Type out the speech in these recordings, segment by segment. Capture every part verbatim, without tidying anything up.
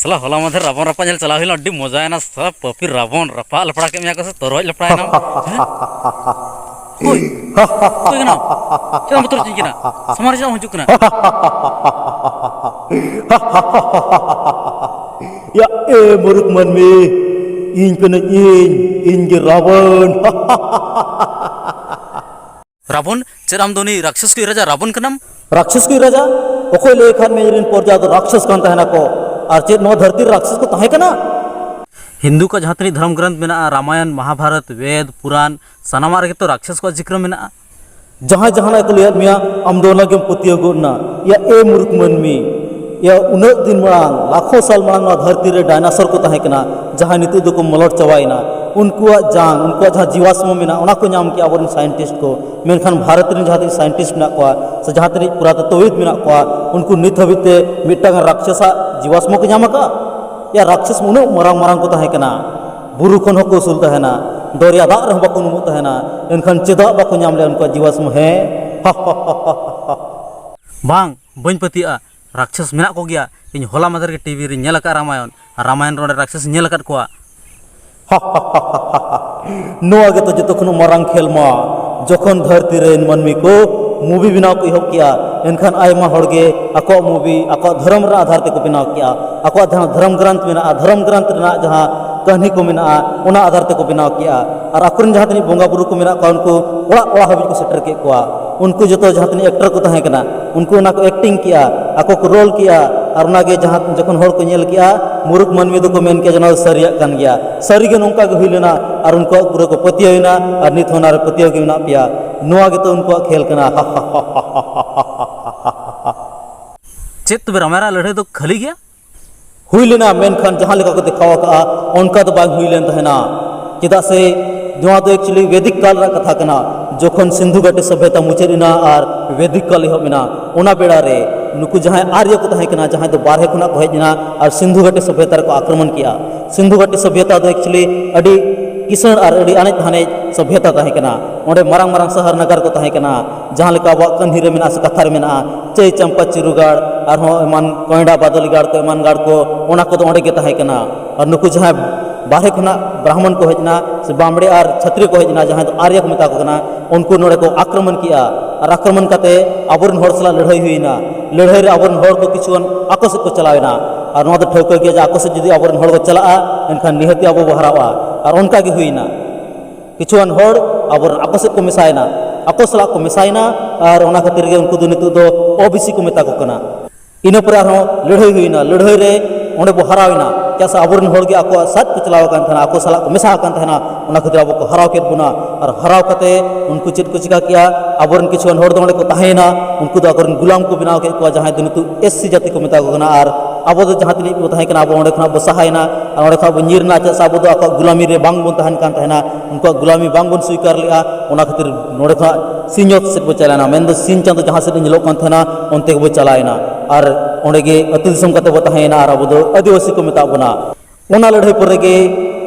ᱥᱟᱞᱟ, ᱦᱚᱞᱟ ᱢᱟᱫᱷᱮᱨ ᱨᱟᱵᱚᱱ ᱨᱟᱯᱟᱜ ᱧᱮᱞ ᱪᱟᱞᱟᱣ ᱦᱩᱭ ᱞᱮᱱᱟ, ᱟᱹᱰᱤ ᱢᱚᱡᱟᱭᱮᱱᱟ᱾ ᱥᱟᱞᱟ ᱯᱟᱹᱯᱤ ᱨᱟᱵᱚᱱ ᱨᱟᱯᱟᱜ ᱞᱮᱯᱲᱟ ᱠᱮᱫ ᱢᱮᱭᱟ ᱠᱚ ᱥᱮ ᱛᱚᱨᱚᱡ ᱞᱮᱯᱲᱟᱭᱮᱱᱟᱢ? ᱦᱮᱸ? ᱚᱠᱚᱭ? ᱚᱠᱚᱭ ᱠᱟᱱᱟᱢ? ᱪᱮᱫ ᱮᱢ ᱵᱚᱛᱚᱨ ᱦᱚᱪᱚᱧ ᱠᱟᱱᱟ? ᱥᱟᱢᱟᱝ ᱨᱮ ᱪᱮᱫᱟᱜ ᱮᱢ ᱦᱤᱡᱩᱜ ᱠᱟᱱᱟ? ᱭᱟ ᱮ ᱢᱩᱨᱩᱠ ᱢᱟᱹᱱᱢᱤ, ᱤᱧ ᱠᱟᱹᱱᱟᱹᱧ ᱤᱧ, ᱤᱧ ᱜᱮ ᱨᱟᱵᱚᱱ᱾ ᱨᱟᱵᱚᱱ? ᱪᱮᱫ ᱟᱢ ᱫᱚ ᱩᱱᱤ ᱨᱟᱠᱥᱟᱥ ᱠᱚ ᱨᱟᱡᱟ ᱨᱟᱵᱚᱱ ᱠᱟᱱᱟᱢ? ᱨᱟᱠᱥᱟᱥ ᱠᱚ ᱨᱟᱡᱟ? ᱚᱠᱚᱭ ᱞᱟᱹᱭ ᱠᱷᱟᱱ ᱢᱮ ᱤᱧ ᱨᱮᱱ ᱯᱨᱚᱡᱟ ᱫᱚ ᱨᱟᱠᱥᱟᱥ ᱠᱟᱱ ᱛᱟᱦᱮᱱᱟ ᱠᱚ? ᱟᱨ ᱪᱮᱫ ᱱᱚᱣᱟ ᱫᱷᱟᱹᱨᱛᱤ ᱨᱮ ᱨᱟᱠᱥᱟᱥ ᱠᱚ ᱛᱟᱦᱮᱸ ᱠᱟᱱᱟ? ᱦᱤᱱᱫᱩ ᱠᱚᱣᱟᱜ ᱡᱟᱦᱟᱸ ᱛᱤᱱᱟᱹᱜ ᱫᱷᱚᱨᱚᱢ ᱜᱨᱚᱱᱛᱷ ᱢᱮᱱᱟᱜᱼᱟ, ᱨᱟᱢᱟᱭᱚᱱ, ᱢᱚᱦᱟᱵᱷᱟᱨᱚᱛ, ᱵᱮᱫ, ᱯᱩᱨᱟᱱ, ᱥᱟᱱᱟᱢᱟᱜ ᱨᱮᱜᱮ ᱛᱚ ᱨᱟᱠᱥᱟᱥ ᱠᱚᱣᱟᱜ ᱡᱤᱠᱨᱚ ᱢᱮᱱᱟᱜᱼᱟ᱾ ᱡᱟᱦᱟᱸᱭ ᱡᱟᱦᱟᱱᱟᱜ ᱠᱚ ᱞᱟᱹᱭᱟᱫ ᱢᱮᱭᱟ, ᱟᱢ ᱫᱚ ᱚᱱᱟ ᱜᱮᱢ ᱯᱟᱹᱛᱭᱟᱹᱣ ᱜᱚᱫ ᱮᱱᱟ᱾ ᱭᱟ ᱮ ᱢᱩᱨᱩᱠ ᱢᱟᱹᱱᱢᱤ, ᱭᱟ ᱩᱱᱟᱹᱜ ᱫᱤᱱ ᱢᱟᱲᱟᱝ, ᱞᱟᱠᱷᱚ ᱥᱟᱞ ᱢᱟᱲᱟᱝ ᱱᱚᱣᱟ ᱫᱷᱟᱹᱨᱛᱤ ᱨᱮ ᱰᱟᱭᱱᱟᱥᱚᱨ ᱠᱚ ᱛᱟᱦᱮᱸ ᱠᱟᱱᱟ, ᱡᱟᱦᱟᱸᱭ ᱱᱤᱛᱚᱜ ᱫᱚᱠᱚ ᱢᱟᱞᱚᱴ ᱪᱟᱵᱟᱭᱮᱱᱟ᱾ ᱩᱱᱠᱩᱣᱟᱜ ᱡᱟᱝ, ᱩᱱᱠᱩᱣᱟᱜ ᱡᱟᱦᱟᱸ ᱡᱤᱣᱟᱥᱢᱚ ᱢᱮᱱᱟᱜᱼᱟ, ᱚᱱᱟ ᱠᱚ ᱧᱟᱢ ᱠᱮᱜᱼᱟ ᱟᱵᱚᱨᱮᱱ ᱥᱟᱭᱮᱱᱴᱤᱥᱴ ᱠᱚ᱾ ᱢᱮᱱᱠᱷᱟᱱ ᱵᱷᱟᱨᱚᱛ ᱨᱮᱱ ᱡᱟᱦᱟᱸ ᱛᱤᱱᱟᱹᱜ ᱥᱟᱭᱮᱱᱴᱤᱥᱴ ᱢᱮᱱᱟᱜ ᱠᱚᱣᱟ ᱥᱮ ᱡᱟᱦᱟᱸ ᱛᱤᱱᱟᱹᱜ ᱯᱩᱨᱟᱛᱚᱛᱛᱚᱵᱤᱫ ᱢᱮᱱᱟᱜ ᱠᱚᱣᱟ, ᱩᱱᱠᱩ ᱱᱤᱛ ᱦᱟᱹᱵᱤᱡ ᱛᱮ ᱢᱤᱫᱴᱟᱝ ᱨᱟᱠᱥᱟᱥᱟᱜ ᱡᱤᱣᱟᱥᱢᱚ ᱠᱚ ᱧᱟᱢ ᱟᱠᱟᱫᱼᱟ? ᱭᱟ ᱨᱟᱠᱥᱟᱥ ᱩᱱᱟᱹᱜ ᱢᱟᱨᱟᱝ ᱢᱟᱨᱟᱝ ᱠᱚ ᱛᱟᱦᱮᱸ ᱠᱟᱱᱟ, ᱵᱩᱨᱩ ᱠᱷᱚᱱ ᱦᱚᱸᱠᱚ ᱩᱥᱩᱞ ᱛᱟᱦᱮᱱᱟ, ᱫᱚᱨᱭᱟ ᱫᱟᱜ ᱨᱮᱦᱚᱸ ᱵᱟᱠᱚ ᱩᱱᱩᱢᱚᱜ ᱛᱟᱦᱮᱱᱟ, ᱮᱱᱠᱷᱟᱱ ᱪᱮᱫᱟᱜ ᱵᱟᱠᱚ ᱧᱟᱢ ᱞᱮᱫᱼᱟ ᱩᱱᱠᱩᱣᱟᱜ ᱡᱤᱣᱟᱥᱢᱚ? ᱦᱮᱸ᱾ ᱵᱟᱝ, ᱵᱟᱹᱧ ᱯᱟᱹᱛᱭᱟᱹᱜᱼᱟ, ᱨᱟᱠᱥᱟᱥ ᱢᱮᱱᱟᱜ ᱠᱚᱜᱮᱭᱟ᱾ ᱤᱧ ᱦᱚᱞᱟ ᱢᱟᱫᱷᱮᱨ ᱜᱮ ᱴᱤᱵᱷᱤ ᱨᱮᱧ ᱧᱮᱞ ᱟᱠᱟᱫ ᱨᱟᱢᱟᱭᱚᱱ, ᱟᱨ ᱨᱟᱢᱟᱭᱚᱱ ᱨᱮ ᱚᱸᱰᱮ ᱨᱟᱠᱥᱟᱥ ᱤᱧ ᱧᱮᱞ ᱟᱠᱟᱫ ᱠᱚᱣᱟ᱾ ᱱᱚᱣᱟ ᱜᱮᱛᱚ ᱡᱚᱛᱚ ᱠᱷᱚᱱ ᱢᱟᱨᱟᱝ ᱠᱷᱮᱞ ᱢᱟ᱾ ᱡᱚᱠᱷᱚᱱ ᱫᱷᱟᱹᱨᱛᱤ ᱨᱮᱱ ᱢᱟᱹᱱᱢᱤ ᱠᱚ ᱢᱩᱵᱷᱤ ᱵᱮᱱᱟᱣ ᱠᱚ ᱮᱦᱚᱵ ᱠᱮᱜᱼᱟ, ᱮᱱᱠᱷᱟᱱ ᱟᱭᱢᱟ ᱦᱚᱲ ᱜᱮ ᱟᱠᱚᱣᱟᱜ ᱢᱩᱵᱷᱤ ᱟᱠᱚᱣᱟᱜ ᱫᱷᱚᱨᱚᱢ ᱨᱮᱱᱟᱜ ᱟᱫᱷᱟᱨ ᱛᱮᱠᱚ ᱵᱮᱱᱟᱣ ᱠᱮᱜᱼᱟ, ᱟᱠᱚᱣᱟᱜ ᱡᱟᱦᱟᱸ ᱫᱷᱚᱨᱚᱢ ᱜᱨᱟᱱᱛᱷ ᱢᱮᱱᱟᱜᱼᱟ, ᱫᱷᱚᱨᱚᱢ ᱜᱨᱟᱱᱛᱷ ᱨᱮᱱᱟᱜ ᱡᱟᱦᱟᱸ ᱠᱟᱹᱦᱱᱤ ᱠᱚ ᱢᱮᱱᱟᱜᱼᱟ, ᱚᱱᱟ ᱟᱫᱷᱟᱨ ᱛᱮᱠᱚ ᱵᱮᱱᱟᱣ ᱠᱮᱜᱼᱟ᱾ ᱟᱨ ᱟᱠᱚᱨᱮᱱ ᱡᱟᱦᱟᱸ ᱛᱤᱱᱟᱹᱜ ᱵᱚᱸᱜᱟ ᱵᱩᱨᱩ ᱠᱚ ᱢᱮᱱᱟᱜ ᱠᱚᱣᱟ, ᱩᱱᱠᱩ ᱚᱲᱟᱜ ᱚᱲᱟᱜ ᱦᱟᱹᱵᱤᱡ ᱠᱚ ᱥᱮᱴᱮᱨ ᱠᱮᱫ ᱠᱚᱣᱟ᱾ ᱩᱱᱠᱩ ᱡᱚᱛᱚ ᱡᱟᱦᱟᱸ ᱛᱤᱱᱟᱹᱜ ᱮᱠᱴᱚᱨ ᱠᱚ ᱛᱟᱦᱮᱸ ᱠᱟᱱᱟ, ᱩᱱᱠᱩ ᱚᱱᱟ ᱠᱚ ᱮᱠᱴᱤᱝ ᱠᱮᱜᱼᱟ, ᱟᱠᱚ ᱠᱚ ᱨᱳᱞ ᱠᱮᱜᱼᱟ, ᱟᱨ ᱚᱱᱟᱜᱮ ᱡᱟᱦᱟᱸ ᱡᱚᱠᱷᱚᱱ ᱦᱚᱲ ᱠᱚ ᱧᱮᱞ ᱠᱮᱜᱼᱟ, ᱢᱩᱨᱩᱠ ᱢᱟᱹᱱᱢᱤ ᱫᱚᱠᱚ ᱢᱮᱱ ᱠᱮᱜᱼᱟ ᱡᱮ ᱱᱚᱣᱟ ᱫᱚ ᱥᱟᱹᱨᱤᱭᱟᱜ ᱠᱟᱱ ᱜᱮᱭᱟ᱾ ᱥᱟᱹᱨᱤᱜᱮ ᱱᱚᱝᱠᱟ ᱜᱮ ᱦᱩᱭ ᱞᱮᱱᱟ, ᱟᱨ ᱩᱱᱠᱩᱣᱟᱜ ᱯᱩᱨᱟᱹ ᱠᱚ ᱯᱟᱹᱛᱭᱟᱹᱣ ᱮᱱᱟ, ᱟᱨ ᱱᱤᱛ ᱦᱚᱸ ᱚᱱᱟᱨᱮ ᱯᱟᱹᱛᱭᱟᱹᱣ ᱜᱮ ᱢᱮᱱᱟᱜ ᱯᱮᱭᱟ᱾ ᱱᱚᱣᱟ ᱜᱮᱛᱚ ᱩᱱᱠᱩᱣᱟᱜ ᱠᱷᱮᱞ ᱠᱟᱱᱟ᱾ ᱪᱮᱫ ᱛᱚᱵᱮ ᱨᱟᱢᱟᱭᱚᱱ ᱨᱮᱱᱟᱜ ᱞᱟᱹᱲᱦᱟᱹᱭ ᱫᱚ ᱠᱷᱟᱹᱞᱤ ᱜᱮᱭᱟ? ᱦᱩᱭ ᱞᱮᱱᱟ, ᱢᱮᱱᱠᱷᱟᱱ ᱡᱟᱦᱟᱸ ᱞᱮᱠᱟ ᱠᱚ ᱫᱮᱠᱷᱟᱣ ᱟᱠᱟᱫᱼᱟ, ᱚᱱᱠᱟ ᱫᱚ ᱵᱟᱝ ᱦᱩᱭ ᱞᱮᱱ ᱛᱟᱦᱮᱱᱟ᱾ ᱪᱮᱫᱟᱜ ᱥᱮ ᱱᱚᱣᱟ ᱫᱚ actually ᱵᱮᱫᱤᱠ ᱠᱟᱞ ᱨᱮᱱᱟᱜ ᱠᱟᱛᱷᱟ ᱠᱟᱱᱟ, ᱡᱚᱠᱷᱚᱱ ᱥᱤᱱᱫᱷᱩ ᱜᱷᱟᱴᱤ ᱥᱚᱵᱷᱭᱚᱛᱟ ᱢᱩᱪᱟᱹᱫ ᱮᱱᱟ ᱟᱨ ᱵᱮᱫᱤᱠ ᱠᱟᱞ ᱮᱦᱚᱵ ᱮᱱᱟ, ᱚᱱᱟ ᱵᱮᱲᱟ ᱨᱮ ᱱᱩᱠᱩ ᱡᱟᱦᱟᱸᱭ ᱟᱨᱭᱚ ᱠᱚ ᱛᱟᱦᱮᱸ ᱠᱟᱱᱟ, ᱡᱟᱦᱟᱸᱭ ᱫᱚ ᱵᱟᱨᱦᱮ ᱠᱷᱚᱱᱟᱜ ᱠᱚ ᱦᱮᱡ ᱮᱱᱟ ᱟᱨ ᱥᱤᱱᱫᱷᱩ ᱜᱷᱟᱴᱤ ᱥᱚᱵᱷᱭᱚᱛᱟ ᱨᱮᱠᱚ ᱟᱠᱨᱚᱢᱚᱱ ᱠᱮᱜᱼᱟ᱾ ᱥᱤᱱᱫᱷᱩ ᱜᱷᱟᱴᱤ ᱥᱚᱵᱷᱭᱚᱛᱟ ᱫᱚ actually ᱟᱹᱰᱤ ᱠᱤᱥᱟᱹᱬ ᱟᱨ ᱟᱹᱰᱤ ᱟᱱᱮᱡ ᱫᱷᱟᱱᱮᱡ ᱥᱚᱵᱷᱭᱚᱛᱟ ᱛᱟᱦᱮᱸ ᱠᱟᱱᱟ᱾ ᱚᱸᱰᱮ ᱢᱟᱨᱟᱝ ᱢᱟᱨᱟᱝ ᱥᱟᱦᱟᱨ ᱱᱟᱜᱟᱨ ᱠᱚ ᱛᱟᱦᱮᱸ ᱠᱟᱱᱟ, ᱡᱟᱦᱟᱸ ᱞᱮᱠᱟ ᱟᱵᱚᱣᱟᱜ ᱠᱟᱹᱦᱱᱤ ᱨᱮ ᱢᱮᱱᱟᱜᱼᱟ ᱥᱮ ᱠᱟᱛᱷᱟ ᱨᱮ ᱢᱮᱱᱟᱜᱼᱟ, ᱪᱟᱹᱭ ᱪᱟᱢᱯᱟ ᱪᱤᱨᱩᱜᱟᱲ, ᱟᱨᱦᱚᱸ ᱮᱢᱟᱱ ᱠᱚᱭᱰᱟ ᱵᱟᱫᱚᱞᱤ ᱜᱟᱲ ᱠᱚ, ᱮᱢᱟᱱ ᱜᱟᱲ ᱠᱚ, ᱚᱱᱟ ᱠᱚᱫᱚ ᱚᱸᱰᱮ ᱜᱮ ᱛᱟᱦᱮᱸ ᱠᱟᱱᱟ᱾ ᱟᱨ ᱱᱩᱠᱩ ᱡᱟᱦᱟᱸᱭ ᱵᱟᱦᱨᱮ ᱠᱷᱚᱱᱟᱜ ᱵᱨᱟᱦᱢᱚᱱ ᱠᱚ ᱦᱮᱡ ᱮᱱᱟ ᱥᱮ ᱵᱟᱢᱲᱮ ᱟᱨ ᱪᱷᱟᱹᱛᱨᱤ ᱠᱚ ᱦᱮᱡ ᱮᱱᱟ, ᱡᱟᱦᱟᱸᱭ ᱫᱚ ᱟᱨᱭᱟ ᱠᱚ ᱢᱮᱛᱟ ᱠᱚ ᱠᱟᱱᱟ, ᱩᱱᱠᱩ ᱱᱚᱰᱮ ᱠᱚ ᱟᱠᱨᱚᱢᱚᱱ ᱠᱮᱜᱼᱟ᱾ ᱟᱨ ᱟᱠᱨᱚᱢᱚᱱ ᱠᱟᱛᱮ ᱟᱵᱚᱨᱮᱱ ᱦᱚᱲ ᱥᱟᱞᱟᱜ ᱞᱟᱹᱲᱦᱟᱹᱭ ᱦᱩᱭᱱᱟ᱾ ᱞᱟᱹᱲᱦᱟᱹᱭ ᱨᱮ ᱟᱵᱚᱨᱮᱱ ᱦᱚᱲ ᱠᱚ ᱠᱤᱪᱷᱩᱜᱟᱱ ᱟᱠᱚ ᱥᱮᱫ ᱠᱚ ᱪᱟᱞᱟᱣ ᱮᱱᱟ᱾ ᱟᱨ ᱱᱚᱣᱟ ᱫᱚ ᱴᱷᱟᱹᱣᱠᱟᱹ ᱜᱮᱭᱟ ᱡᱮ ᱟᱠᱚ ᱥᱮᱫ ᱡᱩᱫᱤ ᱟᱵᱚᱨᱮᱱ ᱦᱚᱲ ᱠᱚ ᱪᱟᱞᱟᱜᱼᱟ, ᱮᱱᱠᱷᱟᱱ ᱱᱤᱦᱟᱹᱛᱤ ᱟᱵᱚ ᱵᱚ ᱦᱟᱨᱟᱣᱟ᱾ ᱟᱨ ᱚᱱᱠᱟ ᱜᱮ ᱦᱩᱭᱱᱟ᱾ ᱠᱤᱪᱷᱩᱜᱟᱱ ᱦᱚᱲ ᱟᱵᱚᱨᱮᱱ ᱟᱠᱚ ᱥᱮᱫ ᱠᱚ ᱢᱮᱥᱟᱭᱮᱱᱟ, ᱟᱠᱚ ᱥᱟᱞᱟᱜ ᱠᱚ ᱢᱮᱥᱟᱭᱮᱱᱟ᱾ ᱟᱨ ᱚᱱᱟ ᱠᱷᱟᱹᱛᱤᱨ ᱜᱮ ᱩᱱᱠᱩ ᱫᱚ ᱱᱤᱛᱚᱜ ᱫᱚ ᱳᱵᱤᱥᱤ ᱠᱚ ᱢᱮᱛᱟ ᱠᱚ ᱠᱟᱱᱟ᱾ ᱤᱱᱟᱹ ᱯᱚᱨᱮ ᱟᱨᱦᱚᱸ ᱞᱟᱹᱲᱦᱟᱹᱭ ᱦᱩᱭᱱᱟ᱾ ᱞᱟᱹᱲᱦᱟᱹᱭ ᱨᱮ ᱚᱸᱰᱮ ᱵᱚ ᱦᱟᱨᱟᱣ ᱮᱱᱟ, ᱪᱮᱫᱟᱜ ᱥᱮ ᱟᱵᱚᱨᱮᱱ ᱦᱚᱲ ᱜᱮ ᱟᱠᱚᱣᱟᱜ ᱥᱟᱡᱽ ᱠᱚ ᱪᱟᱞᱟᱣ ᱟᱠᱟᱱ ᱛᱟᱦᱮᱱᱟ, ᱟᱠᱚ ᱥᱟᱞᱟᱜ ᱠᱚ ᱢᱮᱥᱟ ᱟᱠᱟᱱ ᱛᱟᱦᱮᱱᱟ᱾ ᱚᱱᱟ ᱠᱷᱟᱹᱛᱤᱨ ᱟᱵᱚ ᱠᱚ ᱦᱟᱨᱟᱣ ᱠᱮᱫ ᱵᱚᱱᱟ᱾ ᱟᱨ ᱦᱟᱨᱟᱣ ᱠᱟᱛᱮ ᱩᱱᱠᱩ ᱪᱮᱫ ᱠᱚ ᱪᱤᱠᱟ ᱠᱮᱜᱼᱟ? ᱟᱵᱚᱨᱮᱱ ᱠᱤᱪᱷᱩᱜᱟᱱ ᱦᱚᱲ ᱫᱚ ᱚᱸᱰᱮ ᱠᱚ ᱛᱟᱦᱮᱸᱭᱮᱱᱟ, ᱩᱱᱠᱩ ᱫᱚ ᱟᱠᱚᱨᱮᱱ ᱜᱩᱞᱟᱢ ᱠᱚ ᱵᱮᱱᱟᱣ ᱠᱮᱫ ᱠᱚᱣᱟ, ᱡᱟᱦᱟᱸᱭ ᱫᱚ ᱱᱤᱛᱚᱜ ᱮᱥ ᱥᱤ ᱡᱟᱹᱛᱤ ᱠᱚ ᱢᱮᱛᱟ ᱠᱚ ᱠᱟᱱᱟ᱾ ᱟᱨ ᱟᱵᱚ ᱫᱚ ᱡᱟᱦᱟᱸ ᱛᱤᱱᱟᱹᱜ ᱵᱚ ᱛᱟᱦᱮᱸ ᱠᱟᱱᱟ, ᱟᱵᱚ ᱚᱸᱰᱮ ᱠᱷᱚᱱᱟᱜ ᱵᱚ ᱥᱟᱦᱟᱭᱮᱱᱟ᱾ ᱟᱨ ᱚᱸᱰᱮ ᱠᱷᱚᱱᱟᱜ ᱵᱚ ᱧᱤᱨ ᱮᱱᱟ, ᱪᱮᱫᱟᱜ ᱥᱮ ᱟᱵᱚ ᱫᱚ ᱟᱠᱚᱣᱟᱜ ᱜᱩᱞᱟᱢᱤ ᱨᱮ ᱵᱟᱝ ᱵᱚᱱ ᱛᱟᱦᱮᱱ ᱠᱟᱱ ᱛᱟᱦᱮᱱᱟ, ᱩᱱᱠᱩᱣᱟᱜ ᱜᱩᱞᱟᱢᱤ ᱵᱟᱝ ᱵᱚᱱ ᱥᱣᱤᱠᱟᱨ ᱞᱮᱜᱼᱟ᱾ ᱚᱱᱟ ᱠᱷᱟᱹᱛᱤᱨ ᱱᱚᱸᱰᱮ ᱠᱷᱚᱱᱟᱜ ᱥᱤᱧᱚᱛ ᱥᱮᱫ ᱵᱚ ᱪᱟᱞᱟᱣᱮᱱᱟ, ᱢᱮᱱᱫᱚ ᱥᱤᱧ ᱪᱟᱸᱫᱚ ᱡᱟᱦᱟᱸ ᱥᱮᱫ ᱮ ᱧᱮᱞᱚᱜ ᱠᱟᱱ ᱛᱟᱦᱮᱱᱟ, ᱚᱱᱛᱮ ᱜᱮᱵᱚ ᱪᱟᱞᱟᱣᱮᱱᱟ᱾ ᱟᱨ ᱚᱸᱰᱮ ᱜᱮ ᱟᱹᱛᱩ ᱫᱤᱥᱚᱢ ᱠᱟᱛᱮ ᱵᱚ ᱛᱟᱦᱮᱸᱭᱮᱱᱟ ᱟᱨ ᱟᱵᱚ ᱫᱚ ᱟᱹᱫᱤᱵᱟᱹᱥᱤ ᱠᱚ ᱢᱮᱛᱟᱜ ᱵᱚᱱᱟ᱾ ᱚᱱᱟ ᱞᱟᱹᱲᱦᱟᱹᱭ ᱯᱚᱨᱮ ᱜᱮ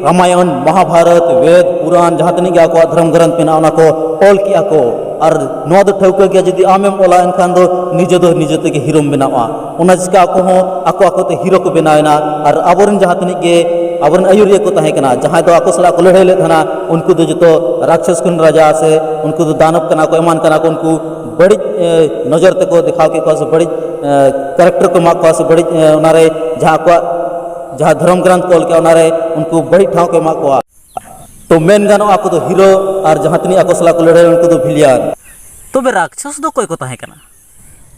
ᱨᱟᱢᱟᱭᱚᱱ, ᱢᱚᱦᱟᱵᱷᱟᱨᱚᱛ, ᱵᱮᱫ, ᱯᱩᱨᱟᱱ, ᱡᱟᱦᱟᱸ ᱛᱤᱱᱟᱹᱜ ᱜᱮ ᱟᱠᱚᱣᱟᱜ ᱫᱷᱚᱨᱚᱢ ᱜᱨᱚᱱᱛᱷ ᱢᱮᱱᱟᱜᱼᱟ, ᱚᱱᱟ ᱠᱚ ᱚᱞ ᱠᱮᱜᱼᱟ ᱠᱚ᱾ ᱟᱨ ᱱᱚᱣᱟ ᱫᱚ ᱴᱷᱟᱹᱣᱠᱟᱹ ᱜᱮᱭᱟ, ᱡᱩᱫᱤ ᱟᱢᱮᱢ ᱚᱞᱟ, ᱮᱱᱠᱷᱟᱱ ᱫᱚ ᱱᱤᱡᱮ ᱫᱚ ᱱᱤᱡᱮ ᱛᱮᱜᱮ ᱦᱤᱨᱳᱢ ᱵᱮᱱᱟᱣᱟ᱾ ᱚᱱᱟ ᱪᱤᱠᱟ ᱟᱠᱚ ᱦᱚᱸ ᱟᱠᱚ ᱟᱠᱚ ᱛᱮ ᱦᱤᱨᱳ ᱠᱚ ᱵᱮᱱᱟᱣ ᱮᱱᱟ᱾ ᱟᱨ ᱟᱵᱚᱨᱮᱱ ᱡᱟᱦᱟᱸ ᱛᱤᱱᱟᱹᱜ ᱜᱮ ᱟᱵᱚᱨᱮᱱ ᱟᱹᱭᱩᱨᱤᱭᱟᱹ ᱠᱚ ᱛᱟᱦᱮᱸ ᱠᱟᱱᱟ, ᱡᱟᱦᱟᱸᱭ ᱫᱚ ᱟᱠᱚ ᱥᱟᱞᱟᱜ ᱠᱚ ᱞᱟᱹᱲᱦᱟᱹᱭ ᱞᱮᱫ ᱛᱟᱦᱮᱱᱟ, ᱩᱱᱠᱩ ᱫᱚ ᱡᱚᱛᱚ ᱨᱟᱠᱥᱟᱥ ᱠᱷᱚᱱ ᱨᱟᱡᱟ ᱥᱮ ᱩᱱᱠᱩ ᱫᱚ ᱫᱟᱱᱚᱵ ᱠᱟᱱᱟ ᱠᱚ, ᱮᱢᱟᱱ ᱠᱟᱱᱟ ᱠᱚ, ᱩᱱᱠᱩ ᱵᱟᱹᱲᱤᱡ, ᱮ, ᱱᱚᱡᱚᱨ ᱛᱮᱠᱚ ᱫᱮᱠᱷᱟᱣ ᱠᱮᱫ ᱠᱚᱣᱟ ᱥᱮ ᱵᱟᱹᱲᱤᱡ, ᱮ, ᱠᱮᱨᱮᱠᱴᱟᱨ ᱠᱚ ᱮᱢᱟᱜ ᱠᱚᱣᱟ ᱥᱮ ᱵᱟᱹᱲᱤᱡ, ᱮ, ᱚᱱᱟᱨᱮ ᱡᱟᱦᱟᱸ ᱟᱠᱚᱣᱟᱜ ᱡᱟᱦᱟᱸ ᱫᱷᱚᱨᱚᱢ ᱜᱨᱚᱱᱛᱷ ᱠᱚ ᱚᱞ ᱠᱮᱜᱼᱟ, ᱚᱱᱟᱨᱮ ᱩᱱᱠᱩ ᱵᱟᱹᱲᱤᱡ ᱴᱷᱟᱶ ᱠᱚ ᱮᱢᱟᱜ ᱠᱚᱣᱟ᱾ ᱛᱚ ᱢᱮᱱ ᱜᱟᱱᱚᱜᱼᱟ, ᱟᱠᱚ ᱫᱚ ᱦᱤᱨᱳ ᱟᱨ ᱡᱟᱦᱟᱸ ᱛᱤᱱᱟᱹᱜ ᱟᱠᱚ ᱥᱟᱞᱟᱜ ᱠᱚ ᱞᱟᱹᱲᱦᱟᱹᱭ, ᱩᱱᱠᱩ ᱫᱚ ᱵᱷᱤᱞᱤᱭᱟᱱ᱾ ᱛᱚᱵᱮ ᱨᱟᱠᱥᱟᱥ ᱫᱚ ᱚᱠᱚᱭ ᱠᱚ ᱛᱟᱦᱮᱸ ᱠᱟᱱᱟ?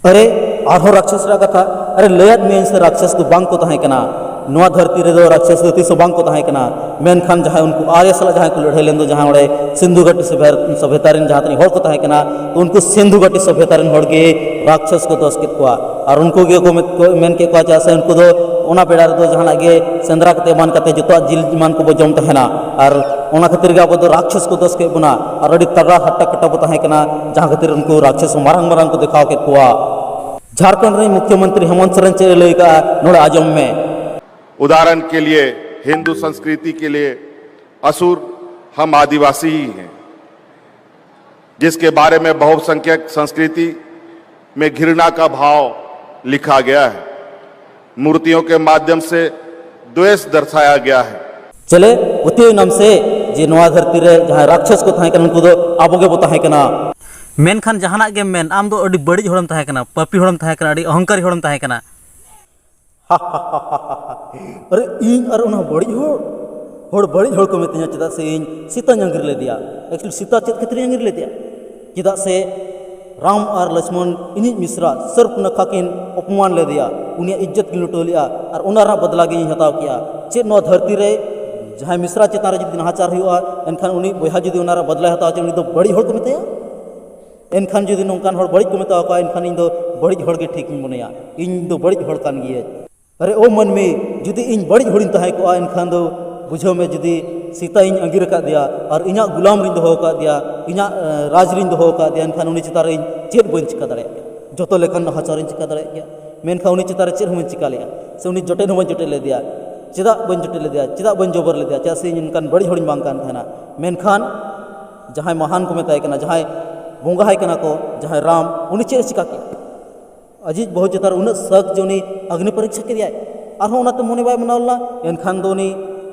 ᱟᱨᱮ, ᱟᱨᱦᱚᱸ ᱨᱟᱠᱥᱟᱥ ᱨᱮᱭᱟᱜ ᱠᱟᱛᱷᱟ᱾ ᱟᱨᱮ, ᱞᱟᱹᱭᱟᱫ ᱢᱤᱭᱟᱹᱧ ᱥᱮ, ᱨᱟᱠᱥᱟᱥ ᱫᱚ ᱵᱟᱝ ᱠᱚ ᱛᱟᱦᱮᱸ ᱠᱟᱱᱟ᱾ ᱱᱚᱣᱟ ᱫᱷᱟᱹᱨᱛᱤ ᱨᱮᱫᱚ ᱨᱟᱠᱥᱟᱥ ᱫᱚ ᱛᱤᱥ ᱦᱚᱸ ᱵᱟᱝ ᱠᱚ ᱛᱟᱦᱮᱸ ᱠᱟᱱᱟ᱾ ᱢᱮᱱᱠᱷᱟᱱ ᱡᱟᱦᱟᱸᱭ ᱩᱱᱠᱩ ᱟᱨᱭᱟ ᱥᱟᱞᱟᱜ ᱡᱟᱦᱟᱸᱭ ᱠᱚ ᱞᱟᱹᱲᱦᱟᱹᱭ ᱞᱮᱱ ᱫᱚ, ᱡᱟᱦᱟᱸ ᱚᱸᱰᱮ ᱥᱤᱱᱫᱷᱩ ᱜᱷᱟᱴᱤ ᱥᱚᱵᱷᱮ-, ᱥᱚᱵᱷᱮᱛᱟ ᱨᱮᱱ ᱡᱟᱦᱟᱸ ᱛᱤᱱᱟᱹᱜ ᱦᱚᱲ ᱠᱚ ᱛᱟᱦᱮᱸ ᱠᱟᱱᱟ, ᱩᱱᱠᱩ ᱥᱤᱱᱫᱷᱩ ᱜᱷᱟᱴᱤ ᱥᱚᱵᱷᱮᱛᱟ ᱨᱮᱱ ᱦᱚᱲ ᱜᱮ ᱨᱟᱠᱥᱟᱥ ᱠᱚ ᱫᱚᱥ ᱠᱮᱫ ᱠᱚᱣᱟ᱾ ᱟᱨ ᱩᱱᱠᱩ ᱜᱮ ᱠᱚ ᱢᱮᱛ-, ᱠᱚ ᱢᱮᱱ ᱠᱮᱫ ᱠᱚᱣᱟ, ᱪᱮᱫᱟᱜ ᱥᱮ ᱩᱱᱠᱩ ᱫᱚ ᱚᱱᱟ ᱵᱮᱲᱟ ᱨᱮᱫᱚ ᱡᱟᱦᱟᱱᱟᱜ ᱜᱮ ᱥᱮᱸᱫᱽᱨᱟ ᱠᱟᱛᱮ ᱮᱢᱟᱱ ᱠᱟᱛᱮ ᱡᱚᱛᱚᱣᱟᱜ ᱡᱤᱞ ᱮᱢᱟᱱ ᱠᱚᱵᱚ ᱡᱚᱢ ᱛᱟᱦᱮᱱᱟ᱾ ᱟᱨ ᱚᱱᱟ ᱠᱷᱟᱹᱛᱤᱨ ᱜᱮ ᱟᱵᱚ ᱫᱚ ᱨᱟᱠᱥᱟᱥ ᱠᱚ ᱫᱚᱥ ᱠᱮᱫ ᱵᱚᱱᱟ᱾ ᱟᱨ ᱟᱹᱰᱤ ᱛᱟᱜᱲᱟ ᱦᱟᱴᱴᱟ ᱠᱟᱴᱟ ᱵᱚ ᱛᱟᱦᱮᱸ ᱠᱟᱱᱟ, ᱡᱟᱦᱟᱸ ᱠᱷᱟᱹᱛᱤᱨ ᱩᱱᱠᱩ ᱨᱟᱠᱥᱟᱥ ᱦᱚᱸ ᱢᱟᱨᱟᱝ ᱢᱟᱨᱟᱝ ᱠᱚ ᱫᱮᱠᱷᱟᱣ ᱠᱮᱫ ᱠᱚᱣᱟ᱾ ᱡᱷᱟᱲᱠᱷᱚᱸᱰ ᱨᱮᱱ ᱢᱩᱠᱷᱭᱚᱢᱚᱱᱛᱨᱤ ᱦᱮᱢᱚᱱᱛ ᱥᱚᱨᱮᱱ ᱪᱮᱫ ᱮ ᱞᱟᱹᱭ ᱠᱟᱜᱼᱟ, ᱱᱚᱰᱮ ᱟᱸᱡᱚᱢ ᱢᱮ᱾ उदाहरण के लिए, हिंदू संस्कृति के लिए असुर हम आदिवासी ही हैं, जिसके बारे में बहुसंख्यक संस्कृति में घृणा का भाव लिखा गया है। मूर्तियों के माध्यम से द्वेष दर्शाया गया है। ᱪᱮᱞᱮ ᱯᱟᱹᱛᱭᱟᱹᱣ ᱮᱱᱟᱢ ᱥᱮ ᱡᱮ ᱱᱚᱣᱟ ᱫᱷᱟᱹᱨᱛᱤ ᱨᱮ ᱡᱟᱦᱟᱸᱭ ᱨᱟᱠᱥᱟᱥ ᱠᱚ ᱛᱟᱦᱮᱸ ᱠᱟᱱᱟ, ᱩᱱᱠᱩ ᱫᱚ ᱟᱵᱚ ᱜᱮᱵᱚ ᱛᱟᱦᱮᱸ ᱠᱟᱱᱟ᱾ ᱢᱮᱱᱠᱷᱟᱱ ᱡᱟᱦᱟᱱᱟᱜ ᱜᱮᱢ ᱢᱮᱱ, ᱟᱢ ᱫᱚ ᱟᱹᱰᱤ ᱵᱟᱹᱲᱤᱡ ᱦᱚᱲᱮᱢ ᱛᱟᱦᱮᱸ ᱠᱟᱱᱟ, ᱯᱟᱯᱤ ᱦᱚᱲᱮᱢ ᱛᱟᱦᱮᱸ ᱠᱟᱱᱟ, ᱟᱹᱰᱤ ᱚᱦᱚᱝᱠᱟᱨᱤ ᱦᱚᱲᱮᱢ ᱛᱟᱦᱮᱸ ᱠᱟᱱᱟ᱾ ᱟᱨᱮ, ᱤᱧ ᱟᱨ ᱚᱱᱟ ᱵᱟᱹᱲᱤᱡ ᱦᱚᱲ? ᱦᱚᱲ ᱵᱟᱹᱲᱤᱡ ᱦᱚᱲ ᱠᱚ ᱢᱤᱛᱟᱹᱧᱟ ᱪᱮᱫᱟᱜ ᱥᱮ ᱤᱧ ᱥᱤᱛᱟᱧ ᱟᱸᱜᱤᱨ ᱞᱮᱫᱮᱭᱟ᱾ ᱮᱠᱪᱩᱭᱮᱞᱤ ᱥᱤᱛᱟ ᱪᱮᱫ ᱠᱷᱟᱹᱛᱤᱨᱤᱧ ᱟᱸᱜᱤᱨ ᱞᱮᱫᱮᱭᱟ? ᱪᱮᱫᱟᱜ ᱥᱮ ᱨᱟᱢ ᱟᱨ ᱞᱚᱪᱷᱢᱚᱱ ᱤᱧᱤᱡ ᱢᱤᱥᱨᱟ ᱥᱚᱨᱯᱱᱟᱠᱷᱟ ᱠᱤᱱ ᱚᱯᱚᱢᱟᱱ ᱞᱮᱫᱮᱭᱟ, ᱩᱱᱤᱭᱟᱜ ᱤᱡᱽᱡᱚᱛ ᱠᱤᱱ ᱞᱩᱴᱟᱹᱣ ᱞᱮᱫᱼᱟ᱾ ᱟᱨ ᱚᱱᱟ ᱨᱮᱱᱟᱜ ᱵᱟᱫᱞᱟ ᱜᱮ ᱤᱧ ᱦᱟᱛᱟᱣ ᱠᱮᱜᱼᱟ᱾ ᱪᱮᱫ ᱱᱚᱣᱟ ᱫᱷᱟᱹᱨᱛᱤ ᱨᱮ ᱡᱟᱦᱟᱸᱭ ᱢᱤᱥᱨᱟ ᱪᱮᱛᱟᱱ ᱨᱮ ᱡᱩᱫᱤ ᱱᱟᱦᱟᱪᱟᱨ ᱦᱩᱭᱩᱜᱼᱟ, ᱮᱱᱠᱷᱟᱱ ᱩᱱᱤ ᱵᱚᱭᱦᱟ ᱡᱩᱫᱤ ᱚᱱᱟ ᱨᱮ ᱵᱟᱫᱞᱟᱭ ᱦᱟᱛᱟᱣᱟ, ᱪᱮᱫ ᱩᱱᱤ ᱫᱚ ᱵᱟᱹᱲᱤᱡ ᱦᱚᱲ ᱠᱚ ᱢᱮᱛᱟᱭᱟ? ᱮᱱᱠᱷᱟᱱ ᱡᱩᱫᱤ ᱱᱚᱝᱠᱟᱱ ᱦᱚᱲ ᱵᱟᱹᱲᱤᱡ ᱠᱚ ᱢᱮᱛᱟᱣ ᱠᱚᱣᱟ, ᱮᱱᱠᱷᱟᱱ ᱤᱧ ᱫᱚ ᱵᱟᱹᱲᱤᱡ ᱦᱚᱲ ᱜᱮ ᱴᱷᱤᱠ ᱤᱧ ᱢᱚᱱᱮᱭᱟ᱾ ᱤᱧ ᱫᱚ ᱵᱟᱹᱲᱤᱡ ᱦᱚᱲ ᱠᱟᱱ ᱜᱤᱭᱟᱹᱧ᱾ ᱟᱨᱮ ᱳ ᱢᱟᱹᱱᱢᱤ, ᱡᱩᱫᱤ ᱤᱧ ᱵᱟᱹᱲᱤᱡ ᱦᱚᱲᱤᱧ ᱛᱟᱦᱮᱸ ᱠᱚᱜᱼᱟ, ᱮᱱᱠᱷᱟᱱ ᱫᱚ ᱵᱩᱡᱷᱟᱹᱣ ᱢᱮ, ᱡᱩᱫᱤ ᱥᱤᱛᱟᱧ ᱟᱸᱜᱤᱨ ᱟᱠᱟᱫᱮᱭᱟ ᱟᱨ ᱤᱧᱟᱹᱜ ᱜᱩᱞᱟᱢ ᱨᱤᱧ ᱫᱚᱦᱚ ᱟᱠᱟᱫᱮᱭᱟ, ᱤᱧᱟᱹᱜ ᱮ, ᱨᱟᱡᱽ ᱨᱤᱧ ᱫᱚᱦᱚ ᱟᱠᱟᱫᱮᱭᱟ, ᱮᱱᱠᱷᱟᱱ ᱩᱱᱤ ᱪᱮᱛᱟᱱ ᱨᱮ ᱤᱧ ᱪᱮᱫ ᱵᱟᱹᱧ ᱪᱤᱠᱟᱹ ᱫᱟᱲᱮᱭᱟᱜ ᱠᱮᱭᱟ? ᱡᱚᱛᱚ ᱞᱮᱠᱟᱱ ᱱᱟᱦᱟᱪᱟᱨᱤᱧ ᱪᱤᱠᱟᱹ ᱫᱟᱲᱮᱭᱟᱜ ᱠᱮᱭᱟ᱾ ᱢᱮᱱᱠᱷᱟᱱ ᱩᱱᱤ ᱪᱮᱛᱟᱱ ᱨᱮ ᱪᱮᱫ ᱦᱚᱸ ᱵᱟᱹᱧ ᱪᱤᱠᱟ ᱞᱮᱜᱼᱟ, ᱥᱮ ᱩᱱᱤ ᱡᱚᱴᱮᱫ ᱦᱚᱸ ᱵᱟᱹᱧ ᱡᱚᱴᱮᱫ ᱞᱮᱫᱮᱭᱟ᱾ ᱪᱮᱫᱟᱜ ᱵᱟᱹᱧ ᱡᱚᱴᱮᱫ ᱞᱮᱫᱮᱭᱟ? ᱪᱮᱫᱟᱜ ᱵᱟᱹᱧ ᱡᱚᱵᱚᱨ ᱞᱮᱫᱮᱭᱟ? ᱪᱮᱫᱟᱜ ᱥᱮ ᱤᱧ ᱚᱱᱠᱟᱱ ᱵᱟᱹᱲᱤᱡ ᱦᱚᱲᱤᱧ ᱵᱟᱝ ᱠᱟᱱ ᱛᱟᱦᱮᱱᱟ᱾ ᱢᱮᱱᱠᱷᱟᱱ ᱡᱟᱦᱟᱸᱭ ᱢᱟᱦᱟᱱ ᱠᱚ ᱢᱮᱛᱟᱭ ᱠᱟᱱᱟ, ᱡᱟᱦᱟᱸᱭ ᱵᱚᱸᱜᱟ ᱟᱭ ᱠᱟᱱᱟ ᱠᱚ, ᱡᱟᱦᱟᱸᱭ ᱨᱟᱢ, ᱩᱱᱤ ᱪᱮᱫ ᱮ ᱪᱤᱠᱟ ᱠᱮᱫᱼᱟ? ᱟᱡᱤᱡ ᱵᱟᱹᱦᱩ ᱪᱮᱛᱟᱱ ᱨᱮ ᱩᱱᱟᱹᱜ ᱥᱟᱹᱠ ᱡᱮ ᱩᱱᱤ ᱟᱜᱽᱱᱤ ᱯᱚᱨᱤᱠᱠᱷᱟ ᱠᱮᱫᱮᱭᱟᱭ, ᱟᱨᱦᱚᱸ ᱚᱱᱟᱛᱮ ᱢᱚᱱᱮ ᱵᱟᱭ ᱢᱟᱱᱟᱣ ᱞᱮᱱᱟ, ᱮᱱᱠᱷᱟᱱ ᱫᱚ ᱩᱱᱤ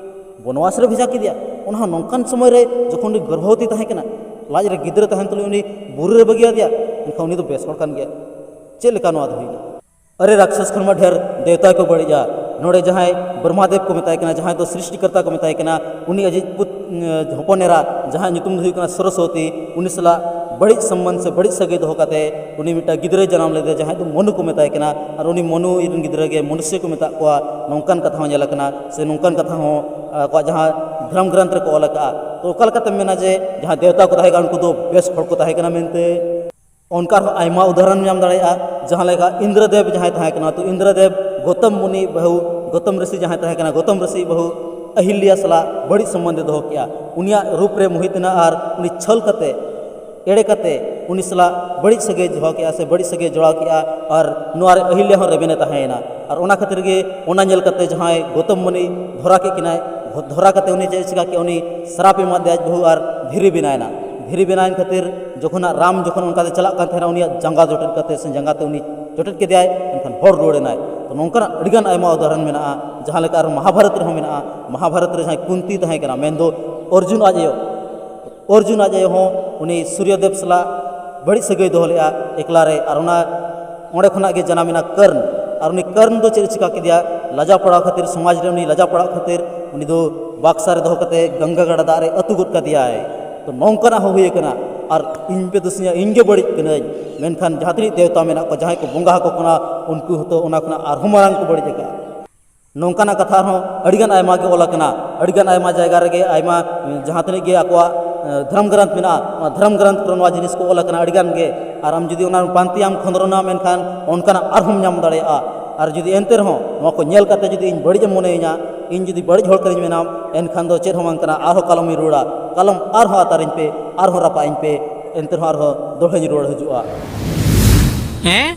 ᱵᱚᱱᱚᱣᱟᱥ ᱨᱮ ᱵᱷᱮᱡᱟ ᱠᱮᱫᱮᱭᱟ᱾ ᱚᱱᱟ ᱦᱚᱸ ᱱᱚᱝᱠᱟᱱ ᱥᱚᱢᱚᱭ ᱨᱮ, ᱡᱚᱠᱷᱚᱱ ᱩᱱᱤ ᱜᱚᱨᱵᱷᱚᱵᱚᱛᱤ ᱛᱟᱦᱮᱸ ᱠᱟᱱᱟ, ᱞᱟᱡ ᱨᱮ ᱜᱤᱫᱽᱨᱟᱹ ᱛᱟᱦᱮᱱ ᱛᱩᱞᱩᱡ ᱩᱱᱤ ᱵᱩᱨᱩ ᱨᱮ ᱵᱟᱹᱜᱤᱭᱟᱫᱮᱭᱟ, ᱮᱱᱠᱷᱟᱱ ᱩᱱᱤ ᱫᱚ ᱵᱮᱥ ᱦᱚᱲ ᱠᱟᱱ ᱜᱮᱭᱟᱭ᱾ ᱪᱮᱫ ᱞᱮᱠᱟ ᱱᱚᱣᱟ ᱫᱚ ᱦᱩᱭᱱᱟ? ᱟᱨᱮ ᱨᱟᱠᱥᱟᱥ ᱠᱷᱚᱱ ᱢᱟ ᱰᱷᱮᱨ ᱫᱮᱣᱛᱟ ᱠᱚ ᱵᱟᱹᱲᱤᱡᱼᱟ᱾ ᱱᱚᱰᱮ ᱡᱟᱦᱟᱸᱭ ᱵᱨᱚᱦᱢᱟ ᱫᱮᱵ ᱠᱚ ᱢᱮᱛᱟᱭ ᱠᱟᱱᱟ, ᱡᱟᱦᱟᱸᱭ ᱫᱚ ᱥᱨᱤᱥᱴᱤᱠᱚᱨᱛᱟ ᱠᱚ ᱢᱮᱛᱟᱭ ᱠᱟᱱᱟ, ᱩᱱᱤ ᱟᱡᱤᱡ ᱯᱩᱛ-, ᱦᱚᱯᱚᱱ ᱮᱨᱟ, ᱡᱟᱦᱟᱸᱭ ᱧᱩᱛᱩᱢ ᱫᱚ ᱦᱩᱭᱩᱜ ᱠᱟᱱᱟ ᱥᱚᱨᱚᱥᱚᱛᱤ, ᱩᱱᱤ ᱥᱟᱞᱟᱜ ᱵᱟᱹᱲᱤᱡ ᱥᱚᱢᱵᱚᱱᱫᱷ ᱥᱮ ᱵᱟᱹᱲᱤᱡ ᱥᱟᱹᱜᱟᱹᱭ ᱫᱚᱦᱚ ᱠᱟᱛᱮ ᱩᱱᱤ ᱢᱤᱫᱴᱟᱝ ᱜᱤᱫᱽᱨᱟᱹᱭ ᱡᱟᱱᱟᱢ ᱞᱮᱫᱮᱭᱟ, ᱡᱟᱦᱟᱸᱭ ᱫᱚ ᱢᱚᱱᱩ ᱠᱚ ᱢᱮᱛᱟᱭ ᱠᱟᱱᱟ᱾ ᱟᱨ ᱩᱱᱤ ᱢᱚᱱᱩ ᱨᱮᱱ ᱜᱤᱫᱽᱨᱟᱹ ᱜᱮ ᱢᱚᱱᱩᱥᱭᱚ ᱠᱚ ᱢᱮᱛᱟᱜ ᱠᱚᱣᱟ, ᱱᱚᱝᱠᱟᱱ ᱠᱟᱛᱷᱟ ᱦᱚᱸ ᱧᱮᱞ ᱟᱠᱟᱱᱟ, ᱥᱮ ᱱᱚᱝᱠᱟᱱ ᱠᱟᱛᱷᱟ ᱦᱚᱸ ᱟᱠᱚᱣᱟᱜ ᱡᱟᱦᱟᱸ ᱫᱷᱚᱨᱚᱢ ᱜᱨᱚᱱᱛᱷ ᱨᱮᱠᱚ ᱚᱞ ᱟᱠᱟᱫᱼᱟ᱾ ᱛᱚ, ᱚᱠᱟ ᱞᱮᱠᱟᱛᱮᱢ ᱢᱮᱱᱟ ᱡᱮ ᱡᱟᱦᱟᱸ ᱫᱮᱣᱛᱟ ᱠᱚ ᱛᱟᱦᱮᱸ ᱠᱟᱱᱟ, ᱩᱱᱠᱩ ᱫᱚ ᱵᱮᱥ ᱦᱚᱲ ᱠᱚ ᱛᱟᱦᱮᱸ ᱠᱟᱱᱟ ᱢᱮᱱᱛᱮ? ᱚᱱᱠᱟ ᱟᱨᱦᱚᱸ ᱟᱭᱢᱟ ᱩᱫᱟᱦᱚᱨᱚᱱ ᱧᱟᱢ ᱫᱟᱲᱮᱭᱟᱜᱼᱟ᱾ ᱡᱟᱦᱟᱸ ᱞᱮᱠᱟ ᱤᱱᱫᱨᱚᱫᱮᱵ ᱡᱟᱦᱟᱸᱭ ᱛᱟᱦᱮᱸ ᱠᱟᱱᱟ, ᱛᱚ ᱤᱱᱫᱨᱚᱫᱮᱵ ᱜᱳᱛᱚᱢ ᱢᱩᱱᱤ ᱵᱟᱹᱦᱩ, ᱜᱳᱛᱚᱢ ᱨᱤᱥᱤ ᱡᱟᱦᱟᱸᱭ ᱛᱟᱦᱮᱸ ᱠᱟᱱᱟ, ᱜᱳᱛᱚᱢ ᱨᱤᱥᱤ ᱵᱟᱹᱦᱩ ᱟᱦᱤᱞᱭᱟ ᱥᱟᱞᱟᱜ ᱵᱟᱹᱲᱤᱡ ᱥᱚᱢᱵᱚᱱᱫᱷ ᱮ ᱫᱚᱦᱚ ᱠᱮᱜᱼᱟ᱾ ᱩᱱᱤᱭᱟᱜ ᱨᱩᱯ ᱨᱮ ᱢᱳᱦᱤᱛ ᱮᱱᱟ ᱟᱨ ᱩᱱᱤ ᱪᱷᱟᱹᱞ ᱠᱟᱛᱮ, ᱮᱲᱮ ᱠᱟᱛᱮ ᱩᱱᱤ ᱥᱟᱞᱟᱜ ᱵᱟᱹᱲᱤᱡ ᱥᱟᱹᱜᱟᱹᱭ ᱫᱚᱦᱚ ᱠᱮᱜᱼᱟ ᱥᱮ ᱵᱟᱹᱲᱤᱡ ᱥᱟᱹᱜᱟᱹᱭ ᱡᱚᱲᱟᱣ ᱠᱮᱜᱼᱟ᱾ ᱟᱨ ᱱᱚᱣᱟ ᱨᱮ ᱟᱦᱤᱞᱭᱟ ᱦᱚᱸ ᱨᱮᱵᱮᱱᱮ ᱛᱟᱦᱮᱸᱭᱮᱱᱟ᱾ ᱟᱨ ᱚᱱᱟ ᱠᱷᱟᱹᱛᱤᱨ ᱜᱮ ᱚᱱᱟ ᱧᱮᱞ ᱠᱟᱛᱮ ᱡᱟᱦᱟᱸᱭ ᱜᱳᱛᱚᱢ ᱢᱩᱱᱤ ᱫᱷᱚᱨᱟ ᱠᱮᱫ ᱠᱤᱱᱟᱭ, ᱫᱷᱚᱨᱟ ᱠᱟᱛᱮ ᱩᱱᱤ ᱪᱮᱫ ᱮ ᱪᱤᱠᱟ ᱠᱮᱫ? ᱩᱱᱤ ᱥᱨᱟᱯ ᱮ ᱮᱢᱟᱫᱮᱭᱟ ᱟᱡ ᱵᱟᱹᱦᱩ ᱟᱨ ᱫᱷᱤᱨᱤ ᱵᱮᱱᱟᱣ ᱮᱱᱟ᱾ ᱫᱷᱤᱨᱤ ᱵᱮᱱᱟᱣ ᱮᱱ ᱠᱷᱟᱹᱛᱤᱨ ᱡᱚᱠᱷᱚᱱ ᱦᱟᱸᱜ ᱨᱟᱢ ᱡᱚᱠᱷᱚᱱ ᱚᱱᱠᱟᱛᱮ ᱪᱟᱞᱟᱜ ᱠᱟᱱ ᱛᱟᱦᱮᱱᱟ, ᱩᱱᱤᱭᱟᱜ ᱡᱟᱸᱜᱟ ᱡᱚᱴᱮᱫ ᱠᱟᱛᱮ ᱥᱮ ᱡᱟᱸᱜᱟ ᱛᱮ ᱩᱱᱤ ᱡᱚᱴᱮᱫ ᱠᱮᱫᱮᱭᱟᱭ, ᱮᱱᱠᱷᱟᱱ ᱦᱚᱲ ᱨᱩᱣᱟᱹᱲ ᱮᱱᱟᱭ᱾ ᱛᱚ ᱱᱚᱝᱠᱟᱱᱟᱜ ᱟᱹᱰᱤᱜᱟᱱ ᱟᱭᱢᱟ ᱩᱫᱟᱦᱚᱨᱚᱱ ᱢᱮᱱᱟᱜᱼᱟ, ᱡᱟᱦᱟᱸ ᱞᱮᱠᱟ ᱟᱨ ᱢᱚᱦᱟᱵᱷᱟᱨᱚᱛ ᱨᱮᱦᱚᱸ ᱢᱮᱱᱟᱜᱼᱟ᱾ ᱢᱚᱦᱟᱵᱷᱟᱨᱚᱛ ᱨᱮ ᱡᱟᱦᱟᱸᱭ ᱠᱩᱱᱛᱤ ᱛᱟᱦᱮᱸ ᱠᱟᱱᱟ, ᱢᱮᱱᱫᱚ ᱚᱨᱡᱩᱱ ᱟᱡ ᱟᱭᱳ, ᱚᱨᱡᱩᱱ ᱟᱡ ᱟᱭᱳ ᱦᱚᱸ ᱩᱱᱤ ᱥᱩᱨᱭᱚᱫᱮᱵ ᱥᱟᱞᱟᱜ ᱵᱟᱹᱲᱤᱡ ᱥᱟᱹᱜᱟᱹᱭ ᱫᱚᱦᱚ ᱞᱮᱫᱼᱟ ᱮᱠᱞᱟ ᱨᱮ, ᱟᱨ ᱚᱱᱟ ᱚᱸᱰᱮ ᱠᱷᱚᱱᱟᱜ ᱜᱮ ᱡᱟᱱᱟᱢ ᱮᱱᱟ ᱠᱚᱨᱱ᱾ ᱟᱨ ᱩᱱᱤ ᱠᱚᱨᱱ ᱫᱚ ᱪᱮᱫ ᱮ ᱪᱤᱠᱟ ᱠᱮᱫᱮᱭᱟ? ᱞᱟᱡᱟᱣ ᱯᱟᱲᱟᱣ ᱠᱷᱟᱹᱛᱤᱨ, ᱥᱚᱢᱟᱡᱽ ᱨᱮ ᱩᱱᱤ ᱞᱟᱡᱟᱣ ᱯᱟᱲᱟᱣ ᱠᱷᱟᱹᱛᱤᱨ ᱩᱱᱤ ᱫᱚ ᱵᱟᱠᱥᱟ ᱨᱮ ᱫᱚᱦᱚ ᱠᱟᱛᱮ ᱜᱚᱝᱜᱟ ᱜᱟᱰᱟ ᱫᱟᱜ ᱨᱮ ᱟᱹᱛᱩ ᱜᱚᱫ ᱠᱟᱫᱮᱭᱟᱭ᱾ ᱛᱚ ᱱᱚᱝᱠᱟᱱᱟᱜ ᱦᱚᱸ ᱦᱩᱭ ᱟᱠᱟᱱᱟ᱾ ᱟᱨ ᱤᱧ ᱯᱮ ᱫᱩᱥᱤᱧᱟ, ᱤᱧ ᱜᱮ ᱵᱟᱹᱲᱤᱡ ᱠᱟᱹᱱᱟᱹᱧ, ᱢᱮᱱᱠᱷᱟᱱ ᱡᱟᱦᱟᱸ ᱛᱤᱱᱟᱹᱜ ᱫᱮᱣᱛᱟ ᱢᱮᱱᱟᱜ ᱠᱚᱣᱟ, ᱡᱟᱦᱟᱸᱭ ᱠᱚ ᱵᱚᱸᱜᱟ ᱟᱠᱚ ᱠᱟᱱᱟ, ᱩᱱᱠᱩ ᱦᱚᱸᱛᱚ ᱚᱱᱟ ᱠᱷᱚᱱᱟᱜ ᱟᱨᱦᱚᱸ ᱢᱟᱨᱟᱝ ᱠᱚ ᱵᱟᱹᱲᱤᱡ ᱟᱠᱟᱫᱼᱟ᱾ ᱱᱚᱝᱠᱟᱱᱟᱜ ᱠᱟᱛᱷᱟ ᱦᱚᱸ ᱟᱹᱰᱤᱜᱟᱱ ᱟᱭᱢᱟ ᱜᱮ ᱚᱞ ᱟᱠᱟᱱᱟ᱾ ᱟᱹᱰᱤᱜᱟᱱ ᱟᱭᱢᱟ ᱡᱟᱭᱜᱟ ᱨᱮᱜᱮ ᱟᱭᱢᱟ, ᱮᱸ, ᱡᱟᱦᱟᱸ ᱛᱤᱱᱟᱹᱜ ᱜᱮ ᱟᱠᱚᱣᱟᱜ, ᱮᱸ, ᱫᱷᱚᱨᱚᱢ ᱜᱨᱚᱱᱛᱷ ᱢᱮᱱᱟᱜᱼᱟ, ᱚᱱᱟ ᱫᱷᱚᱨᱚᱢ ᱜᱨᱚᱱᱛᱷ ᱠᱚᱨᱮ ᱱᱚᱣᱟ ᱡᱤᱱᱤᱥ ᱠᱚ ᱚᱞ ᱟᱠᱟᱱᱟ ᱟᱹᱰᱤᱜᱟᱱ ᱜᱮ᱾ ᱟᱨ ᱟᱢ ᱡᱩᱫᱤ ᱚᱱᱟ ᱯᱟᱱᱛᱮᱭᱟᱢ ᱠᱷᱚᱸᱫᱽᱨᱚᱱᱟ, ᱢᱮᱱᱠᱷᱟᱱ ᱚᱱᱠᱟᱱᱟᱜ ᱟᱨᱦᱚᱸᱢ ᱧᱟᱢ ᱫᱟᱲᱮᱭᱟᱜᱼᱟ᱾ ᱟᱨ ᱡᱩᱫᱤ ᱮᱱᱛᱮ ᱨᱮᱦᱚᱸ ᱱᱚᱣᱟ ᱠᱚ ᱧᱮᱞ ᱠᱟᱛᱮ ᱡᱩᱫᱤ ᱤᱧ ᱵᱟᱹᱲᱤᱡ ᱮᱢ ᱢᱚᱱᱮᱭᱤᱧᱟ, ᱤᱧ ᱡᱩᱫᱤ ᱵᱟᱹᱲᱤᱡ ᱦᱚᱲ ᱠᱟᱹᱱᱟᱹᱧ ᱢᱮᱱᱟᱢ, ᱮᱱᱠᱷᱟᱱ ᱫᱚ ᱪᱮᱫ ᱦᱚᱸ ᱵᱟᱝ ᱠᱟᱱᱟ, ᱟᱨᱦᱚᱸ ᱠᱟᱞᱚᱢᱤᱧ ᱨᱩᱣᱟᱹᱲᱟ᱾ ᱠᱟᱞᱚᱢ ᱟᱨᱦᱚᱸ ᱟᱛᱟᱨᱤᱧ ᱯᱮ, ᱟᱨᱦᱚᱸ ᱨᱟᱯᱟᱜ ᱤᱧ ᱯᱮ, ᱮᱱᱛᱮ ᱨᱮᱦᱚᱸ ᱟᱨᱦᱚᱸ ᱫᱚᱲᱦᱟᱧ ᱨᱩᱣᱟᱹᱲ ᱦᱤᱡᱩᱜᱼᱟ᱾ ᱦᱮᱸ?